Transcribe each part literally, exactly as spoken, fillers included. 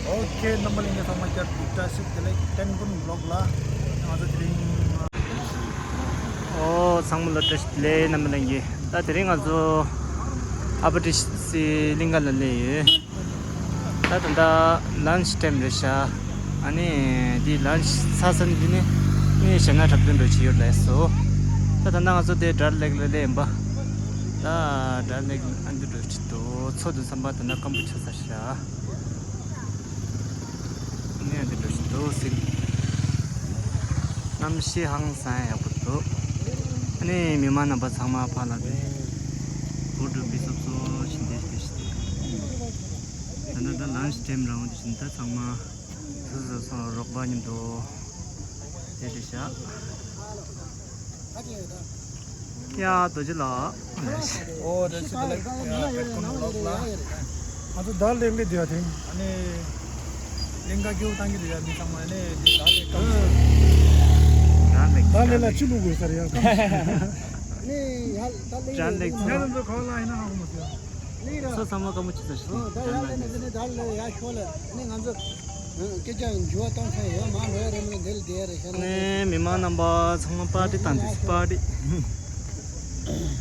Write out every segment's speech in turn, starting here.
ཨོ་ཁེ། རྣམ་པ་ལྷན་རྒྱས་ཚང་མ་བསྐྱར་དུ་བཀྲ་ཤིས་བདེ་ལེགས། ཏན་ཀུན་བི་ལོག་ལ་ང་ཚོ་དེ་རིང་། ཨོ་ཚང་མ་ལ་བཀྲ་ཤིས་བདེ་ལེགས། རྣམ་པ་ལྷན་རྒྱས། ད་དེ་རིང་ང་ཚོ་ཨ་པ་ཏི་སི་གླིང་ག་ལ་སླེབས་ཡོད། ད་ད་ལྟ་ལན་ཆི་ཊའིམ་རེད་ཤག་ཨ་ནི་འདི་ལན་ཆི་ཚར་ས་ནི་འདི་ནི་ནི་ཞེ་ན་འཁྲབ་སྟོན་འགྲོ་ཆི་ཡོད་ལས་སོ། ད་ད་ལྟ་ང་ཚོ་དེ་ཌལ་ལེག་ལ་སླེབས་ཡིན་པ། ད་ཌལ་ལེག་ཨ་འདི་འགྲོ་ཆི་འདུག་མཚོ་འདི་མཚམས་པ་ད་ལྟ་སྐམ་པོ་ཆགས་ས་ཤག་ནས་འདི་འགྲོ་བཞིན་འདུག་ཟིན། གནམ་གཤིས་ཧང་སང་ཡག་པོ་འདུག་ཨ་ནི་མི་མང་རྣམ་པ་ཚང་མ་ཕར་ལ་འདི་འུར་སྒྲུག་པའི་སོབ་སོབ་བཞིན་བསྡད་བཞིན་འདུག་ད་ནི་ད་ལན་ཆི་ཊའིམ་རང་འདི་བཞིན་ད་ཚང་མ་སོ་སོ་སོ་རོགས་པ་མཉམ་དུ་དེ་རེད་ཤག་ཡ་རྡོ་རྗེ་ལགས། ཨོ་རེད་ཟེར་ལ་ཡ་བེད་ཀོན་ལོག་ལ། ང་ཚོ་ཌལ་ལེག་ལ་སླེབས་ཡོད་དེ། ཨ་ནི་གླིང་ག་སྐྱིད་པོ་བཏང་གི་འདུག་ཡ། མི་ཚང་མ་ནི་འདི་ཌལ་ལེག་སྐམ་ཞིག་ཌལ་ལེག་ཌལ་ལེག་ལ་ཅི་ལུག་དགོས་ས་རེད་ཡ། ཌལ་ལེག་ང་རང་ཚོ་ག་པར་ལ་ཡིན་ན་ཧ་གོ་མ་སོང་ཡ། ཚོ་ཚང་མ་སྐམ་པོ་ཆགས་ས་ཞིག་ད་ཡར་སླེབས་ནས་འདི་ནས་ཌལ་ལེག་ཡར་ཤོག་ལ། ནི་ང་ཚོ་སྐད་ཆ་འགྱུར་བ་གཏོང་མཁན་ཡོད་མ་འགྲོ་ཡ་རེད། མི་འདི་ལ་བསྡད་ཡ་རེད་ཤག་ན། ནས་མི་མང་རྣམ་པ་ཚང་མ་པར་ཊི་བཏང་འདུག་པར་ཊི།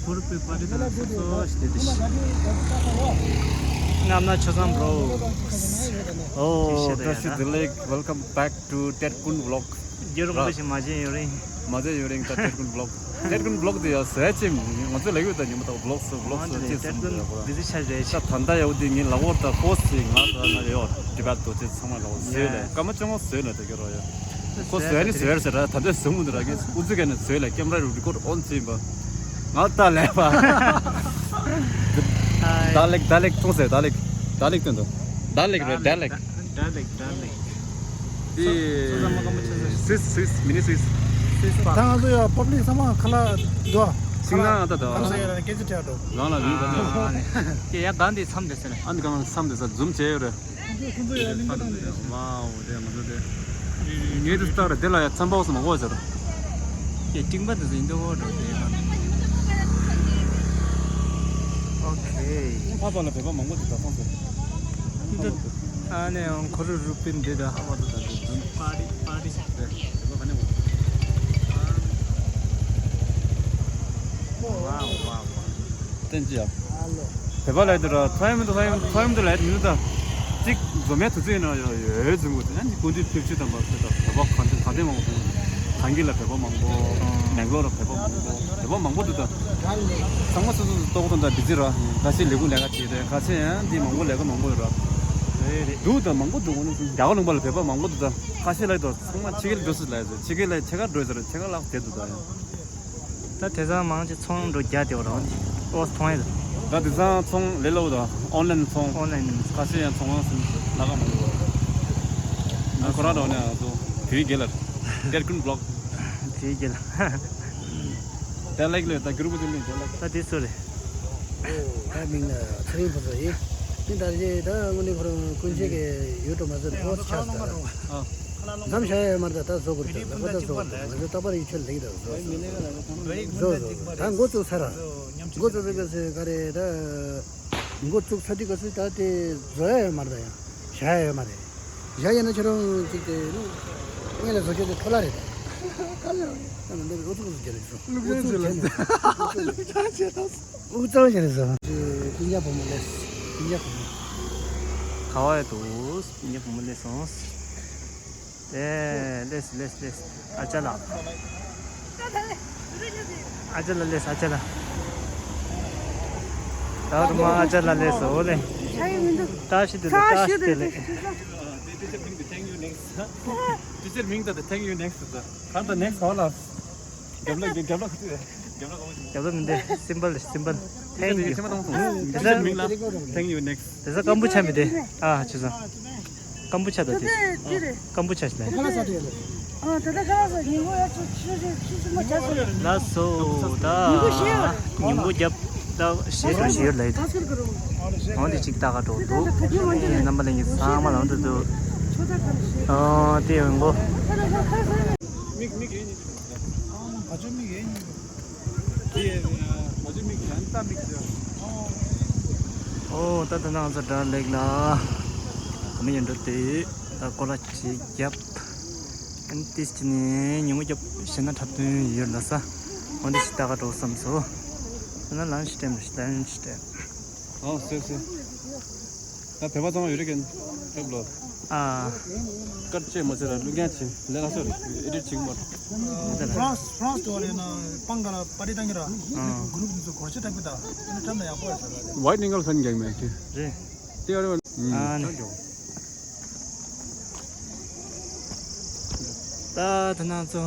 ཕུར་པའི་པར་ཊི་དང་སོ་སོ་ཞིག་བསྡད་དེ་ཤག་ནམ་ན་ཆོས་བཟང་བྷྲོ། ཨོ་བཀྲ་ཤིས་བདེ་ལེགས། Welcome back to Ted Kun Vlog. རྒྱུ་རིང་པོ་ཞིག་མ་བྱས་ཡོད་རིང་། མ་བྱས་ཡོད་རིང་ད་Ted Kun Vlog. Ted Kun Vlog དེ་ཡ་ཟས་ཅིག་ང་ཚོ་ལས་ཡོད་ད་ཉི་མ་ད་Vlog བཟོ་Vlog བཟོ་ཅེས་གསུངས་འདུག་ལ་གོ། ད་ད་ལྟ་ཡ་འོ་དེ་ངའི་ལག་པར་ད་ཧོ་སི་ང་ད་ན་ཡོད་ཏི་བེད་དོ་ཅེས་ཚང་མ་ལ་གོ་བཟོས་ལས་སྐར་མ་བཅོ་ལྔ་བཟོས་ལས་ད་ག་རོ་ཡ། ཁོ་བཟོས་ནི་བཟོས་ཟེར་ར། ད་ལྟ་བཟོ་མི་འདུག་ར། ངས་ཨུ་ཚུགས་བྱས་ནས་བཟོས་ལ་ཀེམ་ར་རི་ཀོར་ཨོན་བྱས་པ། ང་ད་ལས་པ། ཌལ་ལེག་ཌལ་ལེག་མཐོང་ཟེར། ཌལ་ལེག་ཌལ་ལེག་སྟོན་དོ། ཌལ་ལེག་རེད། ཌལ་ལེག་ཌལ་ལེག་ཌལ་ལེག་དེ་སུད་སི་སུད་སི་མི་ནི་སུད་སི། སུད་སི་པ། ད་ང་ཚོ་ཡ་པབ་ལིག་ཚང་མ་ཁ་ལག་འདུག་ཤིང་ནགས་ཨ་ད་ད་ཁ་ལག་ཟ་ཡ་ལ་སྐད་ཆ་དྲིས་འགྲོ། རང་ལ་མིང་ད་ད། ཡ་གང་དེ་མཚམས་དེ་ཟེར་ནས། ཨ་ནི་གང་མཚམས་དེ་ས་འཛུམ་བྱས་ཡོད་རེད། ཁོང་ཚོ་ཡ་གླིང་ག་དང་འདྲ། ཝའོ་དེ་ང་ཚོ་དེ། ངའི་དུས་ལྟར་དེ་ལ་ཡ་ཚན་པ་འོག་སུ་མ་གོ་ཟེར། ཡ་ཏིང་པ་དེ་ཚོ་ཡིན་འདུག་འགྲོ་དེ་ཡ། ཨོ་ཁེ། ཕ་ཚོ་ལ་བོད་པ་མང་པོ་ཅིག་ད་སོང་ཟེར། འདི་ཨ་ནེ་ཁོ་རུ་རུ་པིན་འདི་ད་ཧ་མ་དུ་ད་འདི་འཛུམ་པ་རི་པ་རི་ཟེར། བོད་པ་ག་ནས་འོང་། ཝའོ་ཝའོ་ཝའོ། བསྟན་ཅི་ཡ། བོད་པ་ལ་དེ་ར་ཐོ་ཡམ་དུ་ཐོ་ཡམ་ཐོ་ཡམ་དུ་ལ་མི་འདུག་ད། གཅིག་འཛོམས་ཡ་དུས་ཚོད་ཡིན་ན་ཡོད་ཡོད་ཟིན་དགོས་དེ་ནི་ཀུན་དུས་ཕེབས་ཆུ་དམ་པ་ཚོ་ད་བོད་པ་གང་དེ་གང་དེ་མང་པོ་འདུག་གངས་སྐྱིད་ལ་བོད་པ་མང་པོ། མེག་ལོར་ལ་བོད་པ་མང་པོ། བོད་པ་མང་པོ་འདུག་ད། ཚང་མ་སོ་སོ་སོ་ལྟོ་གོ་དང་ད་བི་ཛི་ར། ཁ་ཤས་ལས་ཁུངས་ལས་ཀ་བྱེད་རེད། ཁ་ཤས་ཡང་འདི་མང་པོ་ལས་ཀ་མང་པོ་ཡོད་ར། རེད་རེད། འདུག་ད་མང་པོ་འདུག་རྒྱ་གར་ལུང་པ་ལ་བོད་པ་མང་པོ་འདུག་ད། ཁ་ཤས་ལ་ད་ཚང་མ་ཕྱི་རྒྱལ་འགྲོ་སྲིད་ལ་ཡོད་ཚོད་ཕྱི་རྒྱལ་ལ་ཕྱེད་ཀ་འགྲོ་ཡོད་ཚོད་ཕྱེད་ཀ་ལྷག་བསྡད་འདུག་ད་ཡང་། ད་དེ་ཚང་མང་ཆེ་ཚོང་འགྲོ་རྒྱ་དེ་བ་རང་ཨོ་ཐོང་ཡེ་ལ། ད་དེ་ཚང་ཚོང་ལས་སླ་པོ་དང་ཨོན་ལན་ཚོང་། ཨོན་ལན་ནི་ཁ་ཤས་ཡང་ཚོང་ཁང་སུ་ལ་ཀ་མང་པོ་ཡོད། ང་ཁོ་རང་འགྲོ་ནས་ང་ཚོ་བོད་ཡིག་ལ་ཏེར་ཀུན་བི་ལོག་བོད་ཡིག་ལ། ཏེར་ལེག་ལ་ད་གུ་རུ་པུ་ཏི་ལ་ཏེར་ལེག་ད་དེ་སུ་རེད། ད་མིང་ཚེ་རིང་ཕུན་ཚོགས་ཡིན། ནི་ད་རེས་ད་དངོས་གནས་ཁོ་རང་ཀུན་མཁྱེན་གྱི་ཡུལ་དུ་མ་ཟད་ཕོ་ཆགས་སོང་། མཚམས་བཞག་ཡོད་མ་རེད། ད་ད་བཟོ་དགོས་རེད། ད་ལག་པ་ད་བཟོ་དགོས་རེད། ང་ཚོ་རྟག་པར་ཡིད་ཆེས་ལེགས་ད་བཟོ་བཟོ་བཟོ་ད་འགོ་བཙུགས་ཚར་ར། འགོ་བཙུགས་ཚར་ག་ཚོད་ག་རེད་ད། འགོ་བཙུགས་ཚར་དུས་ག་ཚོད་ད་དེ་བཟོ་ཡ་ཡོད་མ་རེད། ད་ཡང་བཞག་ཡ་ཡོད་མ་རེད། བཞག་ཡོད་ན་ཁྱེད་རང་ཅིག་དེ་ནི་སྔོན་ལ་བཟོ་ཆོག་དེ་འཕྲོ་བརླག་རེད་ད། ག་ཚོད་ད་ནི་འདི་ཨུ་ཚུགས་ཚུགས་བྱས་རེད་བཟོ། ལུག་རྫི་ལ་ལུག་རྫི་ལ། ཨུ་ཚུགས་བྱས་རེད་བཟོ། སྤུན་ཀྱག་བུ་མོ་ལེས། སྤུན་ཀྱག་བུ་མོ། ག་བ་ཡ་དུ་སྤུན་ཀྱག་བུ་མོ་ལེས་སོང་། ཨེ་ལེས་ལེས་ལེས། ཨ་ཅག་ལགས། ཨ་ཅག་ལགས་ལེས་ཨ་ཅག་ལགས། ད་རུ་མ་ཨ་ཅག་ལགས་ལེས་སོ་ལེ། ཆ་ཡི་མི་འདུག་བཀྲ་ཤིས་བདེ་ལེགས། བཀྲ་ཤིས་བདེ་ལེགས། Teacher Ming, the thank you next. Teacher Ming, the thank you next. Come the next hall. རྒྱབ་ལོགས་རྒྱབ་ལོགས་རྒྱབ་ལོགས་རྒྱབ་ལོགས་མི་འདུག་སིམ་པལ་སིམ་པལ། Thank you. Teacher Ming, the thank you next. དེ་ས་སྐམ་པོ་ཆགས་མི་འདུག་ཨ་ཆུ་ཚང་། སྐམ་པོ་ཆགས་འདུག་དེ་དེ་རེད། སྐམ་པོ་ཆགས་ཤིག་ལ། ཁ་ལག་ཟ་དེ་ཡོད་རེད། ཨ་ད་ལྟ་ཁ་ལག་ཟ་ཉིན་གུང་ཡ་ཚོ་ཆུ་ཆུ་ཆུ་ཆུ་མ་ཆགས་སོང་། ལགས་སོ་ད། ཉིན་གུང་ཞེས་པ་རེད། ཉིན་གུང་རྒྱབ་ད་ཞེས་དྲག་ཞེས་ཡོད་ལ་ཡོད། འོང་དེ་ཅིག་ལྟ་ག་འགྲོ་འདུག་རྣམ་པ་ལྷན་རྒྱས་ཚང་མ་ལ་འོང་དུ་འདུག་ཨོ་དེ་ཡོང་གོ། མིག་མིག་ཡིན། ཨོ་ད་ད་ནང་ཚོ་དྲ་ལེགས་ལ། གོ་མི་ཡོད་འགྲོ་དེ། ད་ཀོ་ལ་ཅིག་བརྒྱབ། ཨན་ཏིས་ཅི་ནས་ཉིན་མོ་བརྒྱབ་བྱས་ན་འཁྲབ་སྟོན་ཡོད་ལ་ས། འོན་ཏེ་ཅི་ལྟ་ག་འགྲོ་བསམ་སོ། ད་ན་ལན་ཤི་ཊེམ་ལན་ཤི་ཊེམ། ཨོ་སེ་སེ། ད་བོད་པ་ཚང་མ་ཡོད་རེད་ཀན་ཁྲབ་ལོ། ཨ། སྐར་ཆེ་མ་ཆེ་ལ་ལུག་རྒྱང་ཆེ་ལས་ང་སོ་རེད་ཨེ་ཌིཊ་བྱེད་གི་མ་རེད། ཧྥ་རན་སི་ཧྥ་རན་སི་དུ་བ་རེད་ན་པང་ག་ལ་པར་ཊི་བཏང་གི་ར། ཨ། གུ་རུབ་འདི་ཚོ་སྒོར་ཆེ་ཐག་པི་ད་ཨེ་ནི་ཁྲབ་ན་ཡག་པོ་ཡོད་ས་ར། ཝའི་ཊི་ནི་གལ་ཁན་གྱང་མེད་ཀི། རེད། དེ་ཨ་རེ་བ། ཨ་ནི། ད་ད་ནང་ཚོ་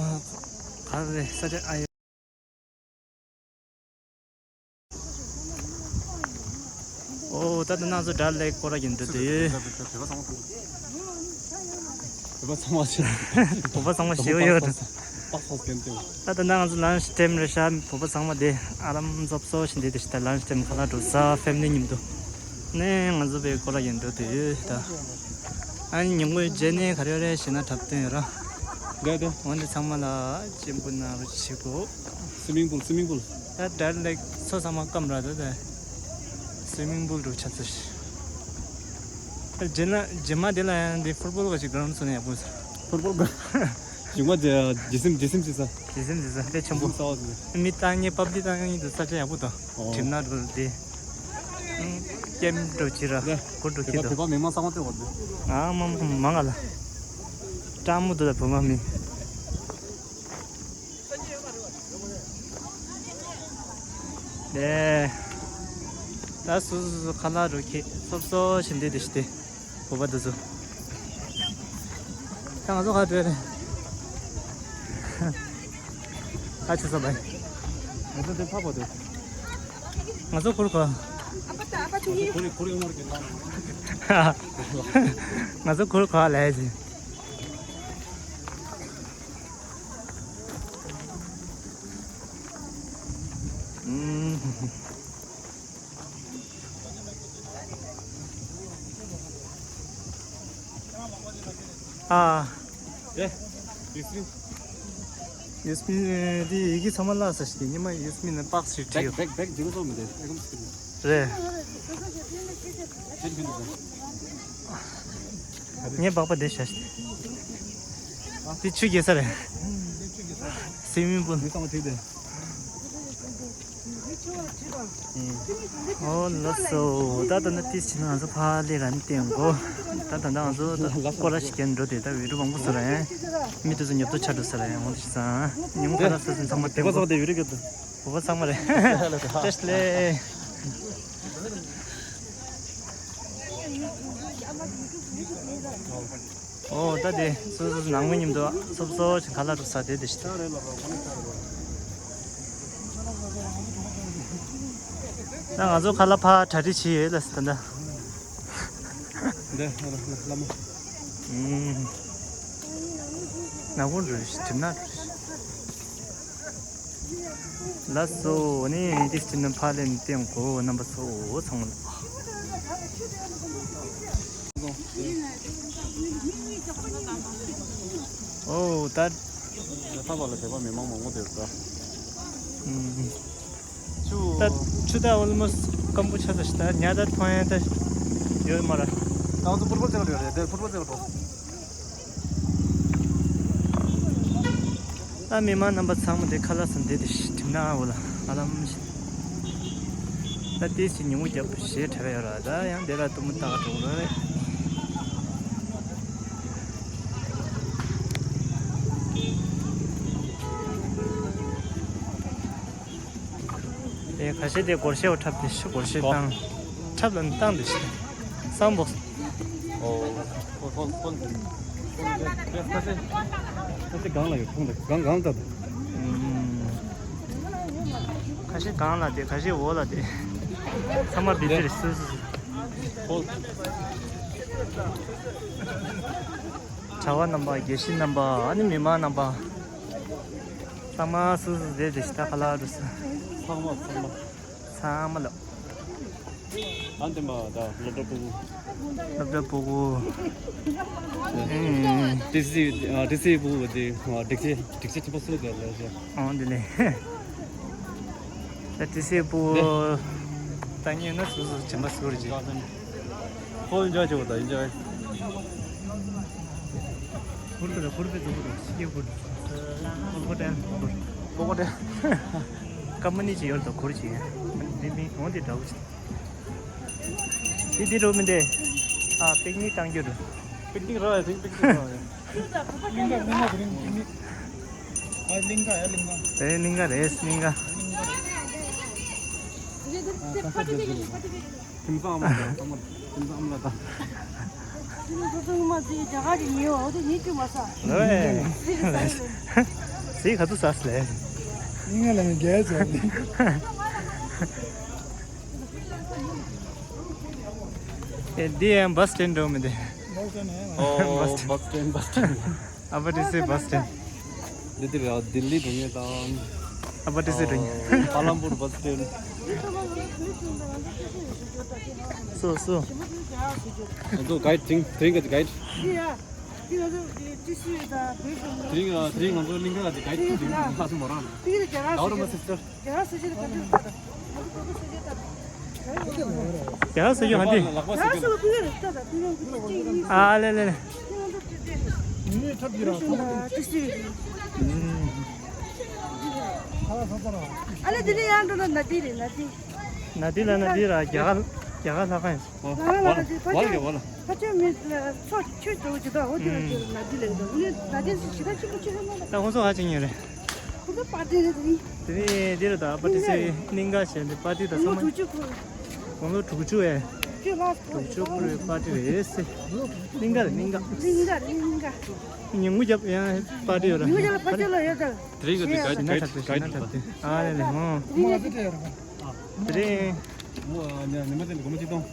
ག་རེ་ས་ཆ་ཨ་ཡོད། ཨོ་ད་ད་ནང་ཚོ་ཌལ་ལེག་སྐོར་ར་གྱིན་འདུག་དེ། བོད་པ་ཚང་མ་ཞེ་བོ་ཡོད། ད་ལྟ་ང་ཚོ་ལན་ཤི་ཊེམ་རེད་ཤག་བོད་པ་ཚང་མ་དེ་ཨ་རམ་ཛོབ་སོ་ཞིག་འདི་དེ་ཞིག་ད་ལན་ཤི་ཊེམ་ཁ་ལག་འགྲོ་ས་ཕེ་མི་ལི་མཉམ་དུ་ནས་ང་ཚོ་བའི་སྐོར་ལ་ཡིན་འགྲོ་དུས་ད་ཨ་ནི་ཉིན་གུང་རྗེས་ནས་ག་རེ་རེད་ཞེ་ན་འཁྲབ་སྟོན་ཡོད་ར། འདི་དེ་འོན་ཏེ་ཚང་མ་ལ་གཅེན་པོ་གནང་རོགས་བྱེད་དགོས། སུའི་མིང་པུལ་སུའི་མིང་པུལ། ད་ཌལ་ལེག་མཚོ་ཚང་མ་སྐམ་ར་ད་ད་སུའི་མིང་པུལ་འགྲོ་ཆ་ཚུལ་ཞིག་ད་རྗེས་ན་རྗེས་མ་དེ་ལ་ཡང་འདི་ཕུཊ་བོལ་ག་ཅིག་ག་རམ་སོང་ན་ཡག་པོ་ཟེར། ཕུཊ་བོལ་ག་ཞུགས་མ་ཇི་སིམ་ཇི་སིམ་ཟེར་ས། ཇི་སིམ་ཟེར་ས་དཔེ་ཆེན་པོ། ས་བ་ཟེར། མི་བཏང་ཉེ་པབ་ལི་བཏང་ཉེ་དུ་ས་ཆ་ཡག་པོ་དང་། ཨོ། གྲིམ་ན་འགྲོ་དེ། ཀེམ་འགྲོ་ཅི་ར་གུ་འགྲོ་ཁྱི་དང་། བོད་པ་མི་མང་ཚང་མ་ལྟོས་བར་འདུག་ཨ་མ་མ་མང་ང་ལ། སྤྲང་མོ་དུ་ལ་བུ་མ་མི། ལས། ད་སུ་སུ་སུ་ཁ་ལག་རུ་ཁྱི་སོབ་སོ་ཞིག་འདི་དེ་ཞིག་སྟེ། བོད་པ་དེ་ཚོ། ད་ང་ཚོ་ཁ་བྲལ་རེད། ཨ་ཆུ་ས་བའི། ང་ཚོ་དེ་ཕ་བོ་དེ། ང་ཚོ་ཁུར་ཁ། ང་ཚོ་ཁུར་ཁ་ལས་ཟིན། ཨ། ཨེ། ཡུ་སི་མིན། ཡུ་སི་མིན་དེ་ཡི་གེ་ཚང་མ་བརླག་ས་ཞིག་ཉི་མ་ཡུ་སི་མིན་ནི་པགས་ཞིག་བྲིས་ཡོད། བེག་བེག་བེག་ཇི་ལ་ཚོགས་མི་འདུག་ཨེ་ཁམ་སི་རེད། ཁྱེད་ཁྱེད་འདུག་ངའི་པགས་པ་དེ་བྱ་ཞིག་དེ་ཆུ་རྒྱས་ས་རེད། སུའི་མིང་པུལ། མི་ཚང་མ་བྲིས་ཏེ། ཨོ་ལགས་སོ། ད་ད་ནི་ཏིས་ཕྱིན་ང་ཚོ་ཕ་ལེ་ར་ནི་བསྟན་གོ་ད་ད་ད་ང་ཚོ་ད་སྐོར་ར་ཞིག་རྒྱན་འགྲོ་དེ་ད་བི་ཌིའོ་མང་པོ་བཟོ་ར་ཡིན། མི་དེ་ཚོ་ཉོབ་ཏོ་ཆ་འགྲོ་ས་ར་ཡིན། འོང་དེ་ཤི་ཚང་ཉིན་མོ་ཁ་ལག་ས་ཚུན་ཚང་མ་བསྟན་གོ་ད་བི་ཌིའོ་གི་ད་བུ་པ་ཚང་མ་རེད། ཏེས་ལེ། ཨོ་ད་དེ་སོ་སོ་ནང་མི་མཉམ་དུ་སོབ་སོ་ཞིག་ཁ་ལག་སྒྲུབ་ས་དེ་དེ་ཞིག་ད་ང་ཚོ་ཁ་ལག་ཕ་གྲ་སྒྲིག་བྱེད་ཡོད་ལ་ད་ད། འདི་ལ་ལ་ལ་མོ། ཨུམ། ནག་པོ་འགྲོ་ཞིག་གྲིམ་ནག་འགྲོ་ཞིག་ལགས་སོ། ནི་འདི་སྤྱི་ནམ་ཕ་ལེན་ཏེ་གོ་རྣམ་པ་ཚོ་ཚང་མ། ཨོ་ད། ད་བ་ལ་དེ་བ་མི་མང་མང་པོ་དེ་འདྲ། ཨུམ། ད་ཆུ་ད་ཨོལ་མོ་སི་སྐམ་པོ་ཆགས་ས་ཞིག་ད་ཉ་ད་ཐོན་ཡ་ད་ཡོད་མ་ར། ད་ང་ཚོ་ཕུཊ་བོལ་རྩེ་ལ་ཡོད་རེད་དེ་ཕུཊ་བོལ་རྩེ་ལ་འགྲོ། ད་མི་མང་རྣམ་པ་ཚང་མ་དེ་ཁ་ལག་ཟ་འདི་དེ་ཞིག་གྲིམ་ནག་འོ་ལ་ཧ་ལམ་ཞིག་ད་ལྟའི་ཞིག་ཉིན་མོ་རྒྱབ་ཞེ་དྲག་ཡོད་ར། ད་ཡང་དེ་ལ་གཏུམ་མོ་བཏགས་འགྲོ་ར་རེད། དེ་ཁ་ཤས་དེ་སྒོར་གཞས་འཁྲབ་དེ་ཤི་སྒོར་གཞས་བཏང་འཁྲབ་ལ་བཏང་དེ་ཤི་སམ་བོ། ཨོ། ཁོ་ཁོ་ཁོ་ཁ་ཤས་ཁ་ཤས་གང་ལ་ཡོད་ཁོང་ལ་གང་གང་ལྟ་དུ། ཁ་ཤས་གང་ལ་དེ་ཁ་ཤས་འོ་ལ་དེ་ཚང་མ་བི་ཛི་རེད་སུ་སུ་སུ། ཁོ། གྲྭ་བ་རྣམ་པ་དགེ་བཤེས་རྣམ་པ་ཨ་ནི་མི་མང་རྣམ་པ། ཚང་མ་སུ་སུ་བསྡད་དེ་ཤི་ད་ཁ་ལག་འགྲོ་ས། ཚང་མ་ཚང་མ། ཚང་མ་ལ། ཨ་འདི་མ་ད་སློབ་གྲྭ་ཕྲུ་གུ། སློབ་གྲྭ་ཕྲུ་གུ། ཨེ། ཏི་སི་ཨ་ཏི་སི་ཕྲུ་གུ་དེ་ཨ་སྒྲིག་ཆས་སྒྲིག་ཆས་ཆེན་པོ་བཟོས་བསྡད་ལ་ཤ། ཨང་འདི་ལས། ད་ཏི་སི་ཕྲུ་གུ། ད་ཉེ་ན་སུ་སུ་བྱེད་མ་སུ་རེད་ཅེ། ཁོ་ཨིན་ཇོའི་བྱེད་དགོས་ད་ཨིན་ཇོའི། ཁུར་དེ་ལ་ཁུར་པའི་གཙོ་བོ་དང་ཕྱི་རྒྱལ་ཁུར། ཁུར་ཁོ་ཏན་ཁུར། ཁོ་ཁོ་ཏན། ཀམ་པ་ནི་ཅིག་ཡོད་དོ་ཁུར་ཅིག་འདི་མིན་འོང་དེ་འདྲ་བོ་ཅིག་དེ་དེ་རུ་མི་འདི། ཨ་པིག་ནིག་བཏང་རྒྱུ་རུ། པིག་ནིག་ར་ཡ་དེ་པིག་ནིག་ར་ཡ། གླིང་ག་གླིང་ག་དེ་རིང་པིག་ནིག་ཨ་གླིང་ག་ཡ་གླིང་ག་དེ་གླིང་ག་རེད་གླིང་ག་དེང་སང་ཨ་མ་དང་ཨ་མ་དེང་སང་ཨ་མ་ལ་དང་། དེ་ནི་སོ་སོའི་མ་ཚིག་རྒྱ་གར་གྱི་ཉེས་པ་འོ་དེ་ཉེས་ཀྱི་མ་ས། ལོས། ཚིག་ག་ཚོད་ཟ་སི་ལས། ཨིན་ལ་རྒྱལ་ཚོ། ཨེ་འདི་ཡང་བ་སི་སི་ཊེན་འགྲོ་མི་འདི། ཨོ་བ་སི་སི་ཊེན་བ་སི་སི་ཊེན། ཨ་པ་ཏི་སི་བ་སི་སི་ཊེན། འདི་དེ་རེད་ལྡི་ལི་འགྲོ་མཁན་དང་། ཨ་པ་ཏི་སི་འགྲོ་མཁན། ཨ་ལམ་པུར་བ་སི་སི་ཊེན། སོ་སོ། ང་ཚོ་གའིཌ་དེ་རིང་དེ་རིང་ག་ཚོད་གའིཌ། དེ་རིང་དེ་རིང་ང་ཚོ་གླིང་ག་ལ་དེ་གའིཌ་དེ་རིང་ལྷག་སོང་མ་རང་། ཨ་རོ་མ་སིས་ཊར། རྒྱ་གར་སོ་ཡོད་ཧ་འདི། ཨ་ལེ་ལེ་ལེ། ཨ་ལེ་དེ་ནས་ཡང་འགྲོ་ན་ན་དི་རེད་ན་དི། ན་དི་ལ་ན་དི་ར་རྒྱ་གར་རྒྱ་གར་ལྷ་ཁང་ཡིན། ལ་ལ་ལ་དེ་ཕ་ཆོས་མི་ཚོགས་ཆོས་འགྲོ་གི་ད་འོ་དེ་ལ་ཅིག་ན་དི་ལ་འགྲོ་ནི་ན་དི་ཞིག་ད་ཅིག་པ་ཅིག་ཧ་མ་ད་ཁོང་ཚོ་ཧ་ཅང་ཉེ་རེད། ཁོ་ཚོ་པར་ཏི་རེད་དེ། དེ་ནས་འདི་རུ་ད་པར་ཏི་སེ་གླིང་ག་བྱས་འདི་པར་ཏི་ད་ཚང་མ། དགུང་ལོ་དྲུག་ཅུ་འཁོར། དགུང་ལོ་དྲུག་ཅུ་ཨེ། དྲུག་ཅུ་འཁོར་བའི་པར་ཏི་རེད་སེ། གླིང་ག་རེད་གླིང་ག་གླིང་ག་རེད་གླིང་ག་ཉིན་གུང་རྒྱབ་ཡང་པར་ཏི་ཡོད་ར། ཉིན་གུང་རྒྱབ་ལ་ཕར་ཕྱོགས་ལ་ཡོད་ད། དེ་རིང་ག་དེ་ག་ཞི་ན་ག་ཐབས་དེ་ཞི་ན་ཐབས་དེ། ཨ་ལེ་ལེ་ཧོ། དེ་རིང་། དེ་རིང་། མོ་ཉ་ཉི་མ་དེ་ནི་སྒོར་མོ་གཅིག་སྟོང་།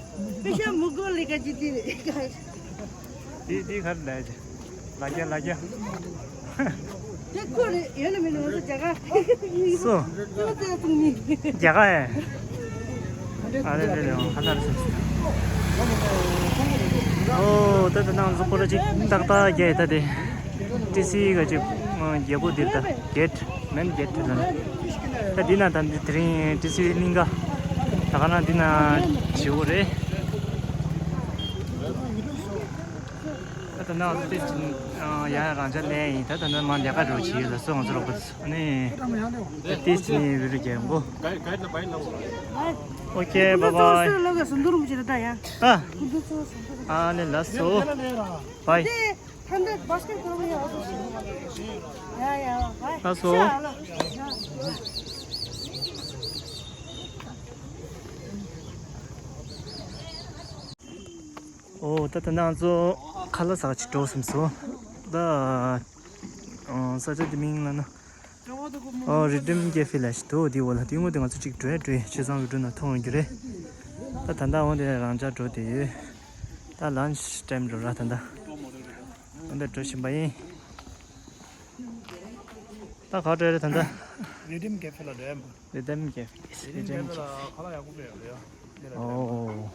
པེ་ཤ་མུ་གོ་ལི་ག་ཇི་ཏི་རེད། དེ་དེ་ག་རེ་ལས་ཅི། ལ་རྒྱ་ལ་རྒྱ། དེ་ཁོ་རེད་ཡོད་ན་མིན་ན་ང་ཚོ་རྒྱ་གར། སོ། ཙི་ཙི་ཐུང་མི། རྒྱ་གར་ཡ། ཨ་རེ་རེ་རེ་ཧ་ལ་རེ་སོ། ཨོ་ད་ད་ནང་གཟུགས་པོ་ར་ཅིག་ཏག་ཏག་རྒྱ་ཡི་ད་དེ། ཏི་སི་ག་ཅིག་རྒྱལ་པོ་འདིར་ད་གེད་མེན་གེད་ལ་ན། ད་འདི་ན་ད་འདི་དེ་རིང་ཏི་སི་གླིང་ག་ད་ག་ན་འདི་ན་བྱེའུ་རེད། ད་ད་ནང་ཏི་སི་ཡང་ཡང་རང་ཅག་ལེན་ཡིན། ད་ད་ནང་མ་ལས་ཀ་འགྲོ་བྱེད་ལ་སོང་ང་ཚོ་རོགས་པ་ཨ་ནི་ཏི་སི་ནི་བི་རུ་རྒྱལ་མགོ། ཨོ་ཁེ་བཱ་བཱའི། ཨ་ཨ་ནི་ལ་སོ་བཱའི། ལགས་སོ། ཨོ་ད་ད་ནང་ཚོ་ཁ་ལག་ཟ་ཅིག་འགྲོ་བསམ་སོང་། ད་ཨ་ས་ཆ་དེ་མིང་ལ་ན། ཨོ་རི་ཌིམ་ཀེ་ཧྥེ་ལ་ཞིག་འདུག་དེའི་འོག་ལ་དེའི་ངོས་དེ་ང་ཚོ་གཅིག་འགྲོ་ཡ་འགྲོ་ཡ་བྱས་ཙང་བི་ཌིའོ་ནང་མཐོང་ཡོང་རྒྱུ་རེད། ད་ད་ལྟ་འོ་དེ་རང་འཇགས་འགྲོ་དེ་ཡོད། ད་ལན་ཆི་ཊའིམ་འགྲོ་ར་ད་ད། འོ་འདི་འགྲོ་བཞིན་པ་ཡིན། ད་ག་འགྲོ་ཡ་རེད་ད་ད། རི་ཌིམ་ཀེ་ཧྥེ་ལ་འགྲོ་ཡ་མོ། རི་ཌིམ་ཀེ་ཧྥེ། རི་ཌིམ་ཀེ་ཧྥེ་ལ་ཁ་ལག་ཡག་པོ་སྤྲད་ཡོད་རེད་ཡ། ཨོ།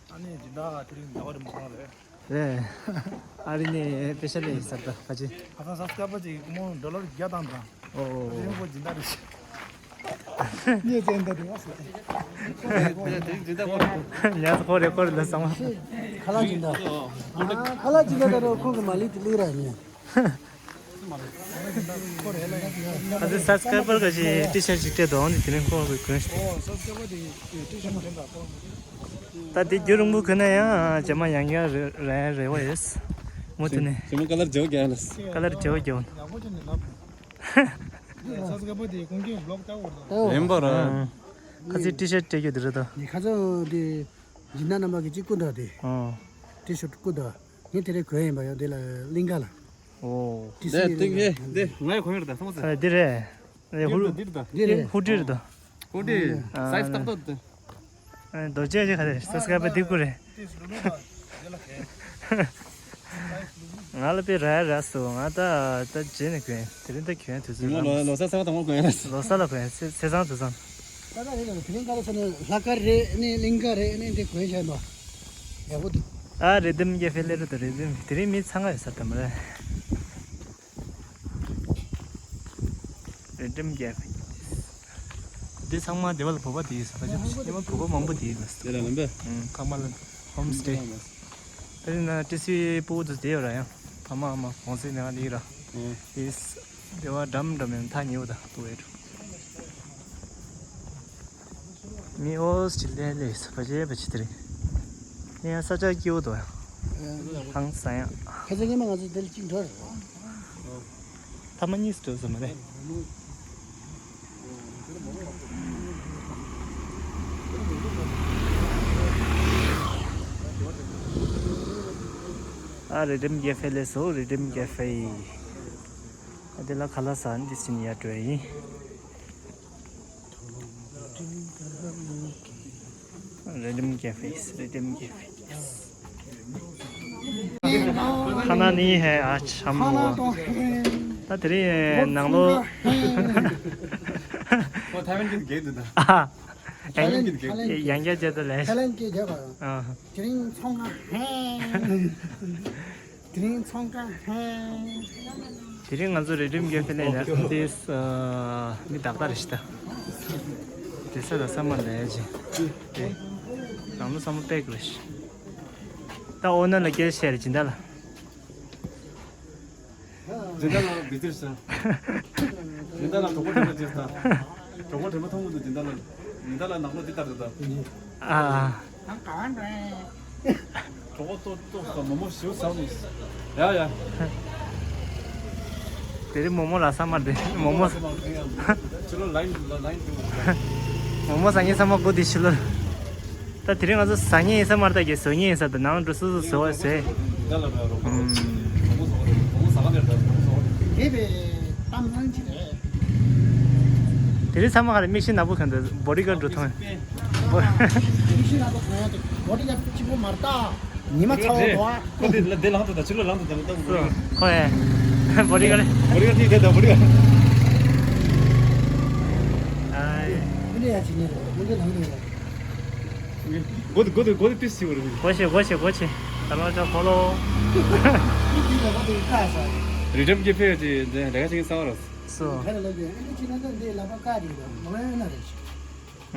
ཨ་ནི་སྦྱིན་བདག་དེ་རིང་ཟླ་བ་རིམ་ཚང་རེད། རེད། ཨ་རི་ནས་པེ་ཤ་ལས་ཡིན་ཟེར་ད་ཕ་ཆེ། ཁ་སང་སབ་སི་ཀ་རའི་བར་ཅིག་མོ་ཌོ་ལར་བརྒྱ་བཏང་དང་། ཨོ། དེ་རིང་ཁོ་སྦྱིན་བདག་རེད། ངས་བཙན་ད་དེ་བ་ཟེར། དེ་རིང་སྦྱིན་བདག་ཁོ་རེད། ཉལ་ཁོ་རེད་ཁོ་རེད་ལ་སང་བ། ཁ་ལག་སྦྱིན་བདག་ཨ་ཁ་ལག་སྦྱིན་བདག་ད་རུང་ཁོང་གི་མ་ལི་དེ་ལིག་ར་ཉལ། ཨ་ཙི་སབ་སི་ཀ་རའི་བར་ག་ཞིག་ཊི་ཤར་ཊི་ཞིག་སྤྲད་དོ་འོང་དེ་དེ་རིང་ཁོ་གི་གོན་ཞིག་ཨོ་སབ་སི་ཀ་རའི་བར་དེ་ཊི་ཤར་ཊི་མ་ཞིག་འདྲ་ཁོ། ད་དེ་རྒྱུན་རིང་པོ་གོན་ན་ཡང་རྗེས་མ་ཡང་ཡང་རེ་རེ་རེ་བ་ཡོད། མུ་མཐུད་ནས། ཞི་མོ་ཁ་ལར་བརྗེ་བོ་རྒྱག་ཡ་ལ། ཁ་ལར་བརྗེ་བོ་རྒྱག་ཡ། ཡིན་པ་ར། ཁ་ཚིག་ཊི་ཤར་ཊི་སྤྲད་རྒྱུ་དེ་རེད་ད། ནི་ཁ་ཚོ་དེ་སྦྱིན་བདག་རྣམ་པ་གི་གཅིག་སྐུ་འདྲ་དེ། ཨོ། ཊི་ཤར་ཊི་སྐུ་འདྲ། ངས་དེ་རེ་གོན་ཡིན་པ་ཡང་དེ་ལ་གླིང་ག་ལ། ཨོ། ཊི་སི་དེ་ཡིན་ལ། དེ་ང་ཡི་གོན་ཡོད་ད་སོང་ཙང་། ཨ་འདི་རེད། ཨེ་ཧུ། འདི་རེད་ད། འདི་རེད། ཧུ་ཌི་རེད་ད། ཧུ་ཌི། ཨ་སའི་ཛི་ཏག་ཏག་འདུག་ཨ་རྡོ་རྗེ་ཅིག་ག་རེ་སབ་སི་ཀ་རའི་བར་འདི་ཀུ་རེད། ང་ལ་པའི་ར་ར་སོ་ང་ད་ད་རྗེས་ནས་གོན་དེ་རིང་ད་གོན་དུས་ཚོད་ཉི་མ་ལོ་ལོ་གསར་ཚེས་པ་དང་པོ་གོན་ཡ་རེད། ལོ་གསར་ལ་གོན་ཚེས་ཚེས་བཟང་དུས་བཟང་། ད་ད་རེད་ལ་དེ་རིང་ག་ལ་ཚོ་ནི་ལྷག་དཀར་རེད་ནི་གླིང་ག་རེད་ནི་འདི་གོན་བྱས་ནོ། ཡག་པོ་འདུག་ཨ་རི་ཌིམ་ཀེ་ཧྥེ་ལས་རེད་དོ་རི་ཌིམ་དེ་རིང་མི་ཚང་ང་ཡོད་ས་དམ་རེད། རི་ཌིམ་ཀེ་ཧྥེ། འདི་ཚང་མ་སྡེ་བ་ལ་བོད་པ་དེ་ཡོད་ས་ཁ་ཆེ་སྡེ་བ་བོད་པ་མང་པོ་དེ་ཡོད་ལ། དེ་ལ་ལམ་པས། ཁང་པ་ལ་ཧོམ་སི་ཊེ། དེ་ན་ཏི་སི་སྤུ་གུ་དེ་ཡོད་ར་ཡང་། ཨ་མ་ཨ་མ་གོང་ཚེ་ནས་ང་འདི་ར། ཨེ། ཨིས། དེ་བ་འགྲམ་འགྲམ་ཡང་ཐག་ཉེ་བོ་དང་ཏུ་ཨེ་འགྲོ། མི་འོས་ཅི་ལས་ལས་བ་ཅེ་བ་ཅི་དེ་རེད། ཡང་ས་ཆ་སྐྱིད་བོ་དོ་ཡང་། ཐང་ས་ཡང་། ཁ་ཚ་ངེས་མ་ང་ཚོ་དེར་གཅིག་འགྲོ་རེད། ཐ་མ་གཉིས་སུ་འགྲོ་ས་མ་རེད། ཨ་རི་ཌིམ་ཀེ་ཧྥེ་ལས་སོ། རི་ཌིམ་ཀེ་ཧྥེ། ཨ་དེ་ལ་ཁ་ལག་ཟ་འདི་སིན་ཡ་འགྲོ་ཡིན། རི་ཌིམ་ཀེ་ཧྥེ། རི་ཌིམ་ཀེ་ཧྥེ། ཁ་ན་ནི་ཧེ་ཨ་ཆམ་མོ། ད་དེ་རིང་ནང་ལོ། ཁོ་ཐའེ་ཝན་གྱི་རྒྱལ་དུ་ད། ཨ། ཐའེ་ཝན་གྱི་རྒྱལ། ཡང་བསྐྱར་བརྗོད་དོ་ལས། ཐའེ་ཝན་གྱི་རྒྱལ་བ། ཨ། དེ་རིང་ཚོང་ཁང་ཧེ། དེ་རིང་ཚོང་ཁང་ཧེ། དེ་རིང་ང་ཚོ་རི་ཌིམ་ཀེ་ཧྥེ་ལ་ཡིན་ན་དེ་མི་དག་དག་རེད་ཤི་ད། དེ་ས་ལ་ས་མ་ལས་ཅི། དེ་ནང་ལོ་ས་མ་པེག་རེད་ཤི། ད་ཨོ་ན་ལ་སྐད་བཤད་རེད་སྦྱིན་བདག་ལ། སྦྱིན་བདག་ལ་བི་ཏིར་ས། སྦྱིན་བདག་ལ་གྲོགས་པོ་དྲན་པ་བྱེད་ས། གྲོགས་པོ་དྲན་པ་མཐོང་གི་འདུག་སྦྱིན་བདག་ལ། སྦྱིན་བདག་ལ་ནག་ལོ་འདི་ལྟར་འདུག་ད། ཨ། གྲོགས་པོ་ཏོག་ཏོག་ས་མོ་མོ་ཞིའུ་ཟ་ནས། ཡ་ཡ། དེ་རིང་མོ་མོ་ར་ས་མ་རེད་མོ་མོ། ཕྱི་ལོ་ལ་ཡིན་ལ་ལ་ཡིན་འདུག་མོ་མོ་ཟ་ངེས་ས་མ་གོ་དེ་ཕྱི་ལོ། ད་དེ་རིང་ང་ཚོ་ཟ་ངེས་ཡིན་ས་མ་རེད་ད་གི་བཟོ་ངེས་ཡིན་ས་ད་ནང་འགྲོ་སོ་སོ་བཟོ་བ་བཟོས། ཨུམ། དེ་བས་གཏམ་བཟང་ཅིག་རེད། དེ་རིང་ཚང་མ་ག་རེ་མིག་ཤེལ་ནག་པོ་གང་འདུག་བོ་ཌི་གར་འགྲོ་ཐོང་། མིག་ཤེལ་ནག་པོ་གང་ཡོད་དེ་བོ་ཌི་གར་གཅིག་པོ་མ་རེད་ད། ཉི་མ་ཚ་བོ་འགྲོ་ཨ། ཁོ་དེ་ལ་དེ་ལང་དུ་ད་ཕྱི་ལོ་ལང་དུ་ད་ལ་ད་བོ་ཌི་གར། ཁོ་ཨེ། བོ་ཌི་གར་ནི་དེ་ད་བོ་ཌི་གར། ཨ། མི་འདྲ་ཡ་ཅིག་ནི་རེད་མི་འདྲ་ལང་དུ་ཡ། གོ་དེ་གོ་དེ་གོ་དེ་ཏིས་ཞིག་རེད། གོ་ཤེ་གོ་ཤེ་གོ་ཤེ། ད་ལོ་ཅོ་ཁོ་ལོ། རི་ཌིམ་ཀེ་ཧྥེ་ཅི་འདི་ལས་ཀ་བྱེད་ས་ར། སོ།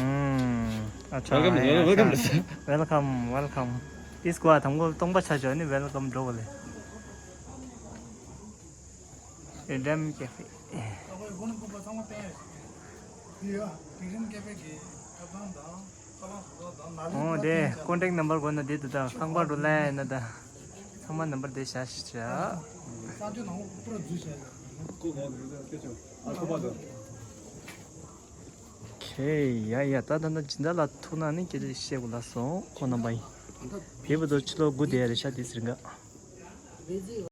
ཨུམ། ཨ་ཆ། Welcome, welcome. Welcome, welcome. ཏིས་གོ་ཨ་དང་གོ་སྟོང་པ་ཆ་ཅོ་ནི་welcome འགྲོ་གོ་ལེ། རི་ཌིམ་ཀེ་ཧྥེ། ཨོ་དེ་ཀོན་ཊེག་ནམ་བར་དགོས་ན་དེ་དུ་ད་རྐང་པ་འགྲོ་ལེ་ན་ད། ཚང་མ་ནམ་བར་དེ་བཞག་ཤི་ཆ། ཁེ་ཡ་ཡ་ད་ད་ད་སྦྱིན་བདག་ལ་ཐུག་ན་ནི་སྐད་ཆ་བཤད་དགོས་ལ་སོང་ཁོ་རྣམ་པ་ཡིན། དེ་བུ་དུ་ཕྱི་ལོ་དགུ་དེ་རེ་ཤ་དེ་ཟེར་འགའ།